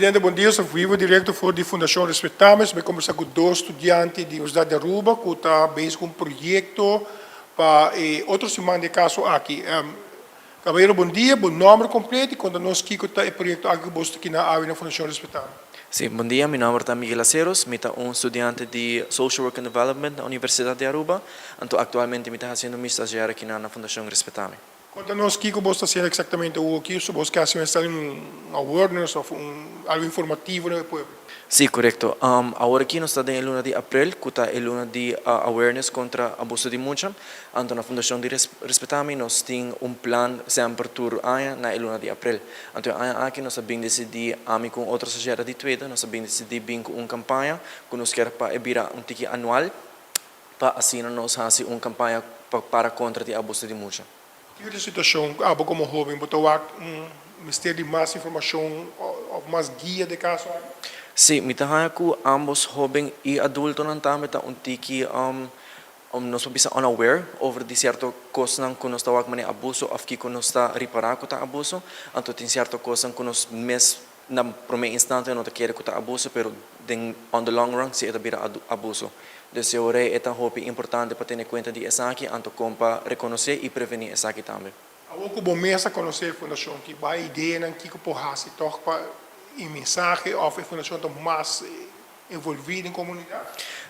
Televidente, bon dia. Nos vivo directo for di Fundacion Respetame. Nos combersa cu dos studiante di Universidad di Aruba cu ta bezig cu un proyecto pa otro siman di caso aki. Caballero, bon dia. Bo nomber completo y conta nos kico ta e proyecto aki cu bo ta aki na awe na Fundacion Respetame. Si, bon dia. Mi nomber ta Miguel Aceros. Mi ta un studiante di Social Work and Development na Universidad di Aruba. Anto actualmente mi ta haciendo mi stagiair aki na Fundacion Respetame. Conta nos kico bo ta haciendo exactamente aki, so bo kier un awareness of un algo informativo na pueblo. Si, corecto. Awor aki nos ta den luna di april, cu ta e luna di awareness contra abuso di mucha. Anto na Fundacion di Respetame nos tin un plan semper tur aña na luna di april. Anto aña aki nos a bin dicidi, ami cu otro stagiair di tweede, nos a bin dicidi bin cu un campaña cu nos kier pa bira un tiki anual, pa asina nos haci un campaña pa contra di abuso di mucha. Ki situacion abo como hoben bo ta wak mester di mas informacion of mas guia di caso? Si, mi ta haya cu ambos hoben y adulto nan tambe ta un tiki nos por bisa unaware over di cierto cosnan cu nos ta wak manera abuso of kico nos ta ripara cu ta abuso. Anto tin cierto cosnan cu nos mes na prome instante no ta kere cu ta abuso, pero den on the long run si e ta bira abuso. Dus e ora e ta hopi importante pa tene cuenta di esaki, anto con pa reconoce y preveni esaki tambe. Awor cu bo mes a conoce e fundacion, ki bo ideanan kico por haci toch pa e mensahe of e fundacion ta mas envolvi den comunidad?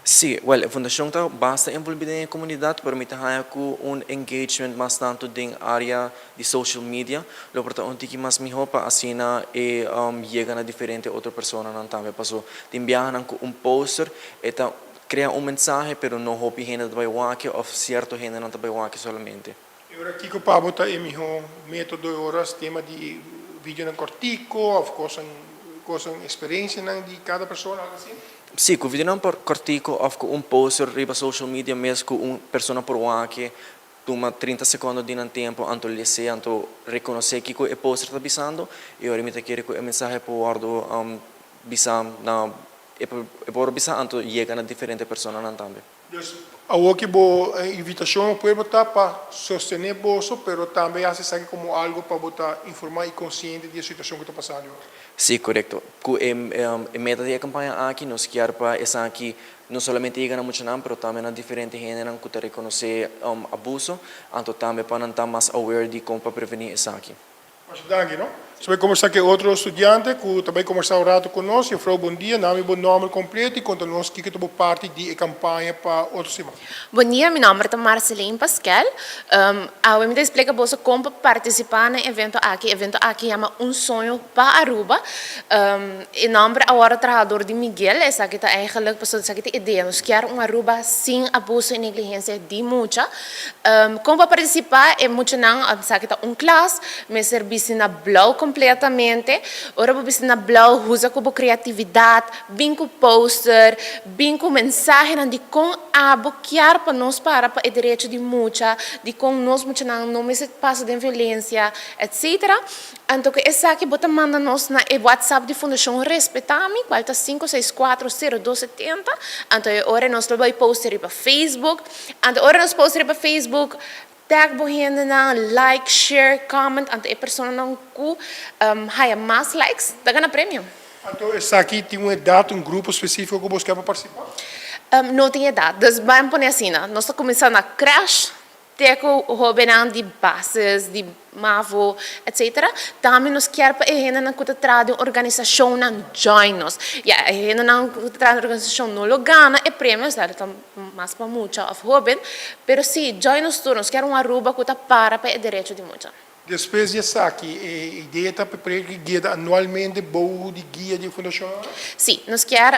Si, well, e fundacion ta basta envolvi den comunidad, pero mi ta haya cu un engagement mas tanto den area di social media, lo por ta un tiki mas miho pa asina e yega na diferente otro personanan tambe. Paso tin biahanan cu un poster e ta crea un mensahe, pero no hopi hende ta bay wak of cierto hendenan ta bay wak solamente. Y ora kico pa bo ta e miho metodo ora tema di videonan cortico of cos experiencianan di cada persona, algo asina? Si, cu videonan por cortico of cu un poster riba social media mes cu un persona por wak, tuma 30 seconde di nan tempo anto lesa, anto reconoce kico e poster ta bisando y ora mi ta kere cu e mensahe por wordo bisa na e por bisa anto yega na diferente personanan tambe. Dus awor cu bo invitacion pueblo ta pa sostene boso, pero tambe haci esaki como algo pa bo ta informa y consciente di e situacion cu ta pasando. Si, corecto. Cu e meta di e campaña aki, nos kier pa esaki no solamente yega na muchanan, pero tambe na diferente hendenan cu ta reconoce abuso, anto tambe pa nan ta mas aware di con pa preveni esaki. Masha danki, no? Nos ta bay combersa cu otro studiante cu ta bay combersa un rato cu nos. Juffrouw, bon dia. Duna mi bo nomber completo y conta nos kico ta bo parti di e campaña pa otro siman. Bon dia, mi nomber ta Marceline Pascal. Awe mi ta explica boso con pa participa na e evento aki. E evento aki yama Un Soño pa Aruba. E nomber a wordo traha door di Miguel. Esaki ta eigenlijk, pasobra esaki ta e idea. Nos kier un Aruba sin abuso y negligencia di mucha. Con pa participa? E muchanan, esaki ta un klas, mester bisti na blauw completamente. Ora bo bisti na blauw, usa cu bo creatividad, bin cu poster, bin cu mensahenan di con abo kier pa nos para pa e derecho di mucha, di con nos muchanan no mester pasa den violencia, etc. Anto cu esaki bo ta manda nos na e WhatsApp di Fundacion Respetami, cual ta 5640270. Anto e ora nos lo bay post riba Facebook. Anto ora nos post riba Facebook, tag bo hendenan, like, share, comment. Anto e personanan cu haya mas likes ta gana premio. Anto esaki tin un edad, un grupo specifico cu bo kier pa participa? No tin edad. Dus ban pone asina. Nos ta cuminsa na crèche, te cu hobennan di basis, di MAVO, etc. Tambe nos kier pa e hendenan cu ta traha den organisacionnan join nos. Ja, e hendenan cu ta traha den organisacion no lo gana e premio, esaki ta mas pa mucha of hoben, pero si, join nos tur. Nos kier un Aruba cu ta para pa e derecho di mucha. Despues di esaki, e idea ta pa e guia anualmente bou di guia di fundacion? Si, nos kier,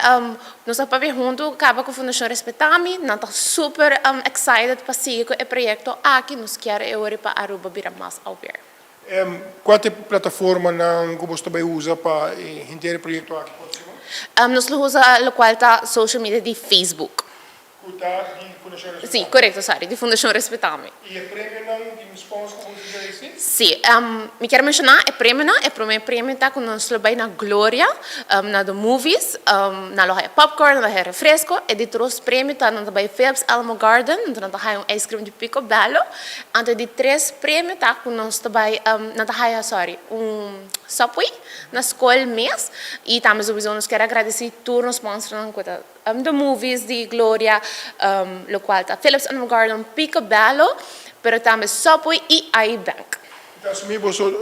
nos a papia hunto caba cu Fundacion Respetami, nan ta super excited pa sigui cu e proyecto aki, nos kier e ora pa Aruba bira mas aware. Cua ta e plataformanan cu bo ta bay usa pa henter e proyecto aki? Nos lo usa locual ta social media di Facebook. Cu ta di Fundacion Respetami? Si, corecto, sorry, di Fundacion Respetami. Y e premionan di sponsor cu bo ta recibi? Si, mi kier menciona e premionan. E prome premio ta cu nos lo bay na Gloria, na The Movies, nan lo haya popcorn, nan lo haya refresco. E di tres premio ta nan ta bay Phillips Alamo Garden, anto nan ta haya un ice cream di Picobello. Anto e di tres premio ta cu nos ta bay, nan ta haya, sorry, un. Subway na scol mes y tambe sowieso nos kier agradeci tur nos sponsornan cu ta The Movies di Gloria, locual ta Philips and Garden, Picobello, pero tambe Subway y iBank. Ta asumi boso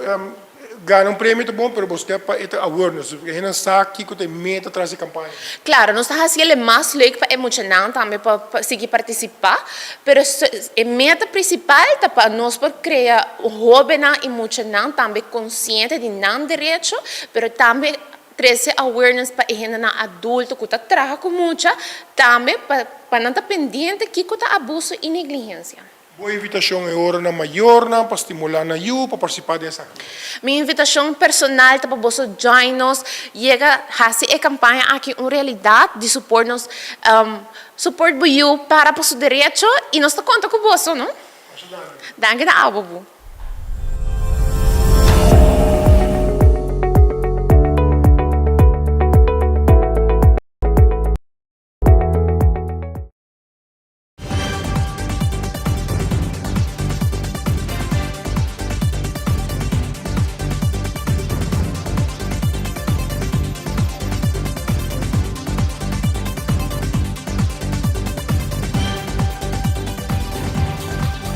gana un premio ta bon, pero boso kier pa e ta awareness, e hendenan sa kico ta e meta tras di campaña. Claro, nos ta haciele mas leuk pa e muchanan tambe pa sigui participa, pero e meta principal ta pa nos por crea hobennan y muchanan tambe consciente di nan derecho, pero tambe trece awareness pa e hendenan adulto cu ta traha cu mucha, tambe pa nan ta pendiente kico ta abuso y negligencia. Bo invitacion e ora na mayornan pa stimula nan yiu pa participa den esaki? Mi invitacion personal ta pa boso join nos, yega haci e campaña aki un realidad di support nos, support bo yiu para pa su derecho y nos ta conta cu boso, no? Masha danki. Danki na abo, Bu.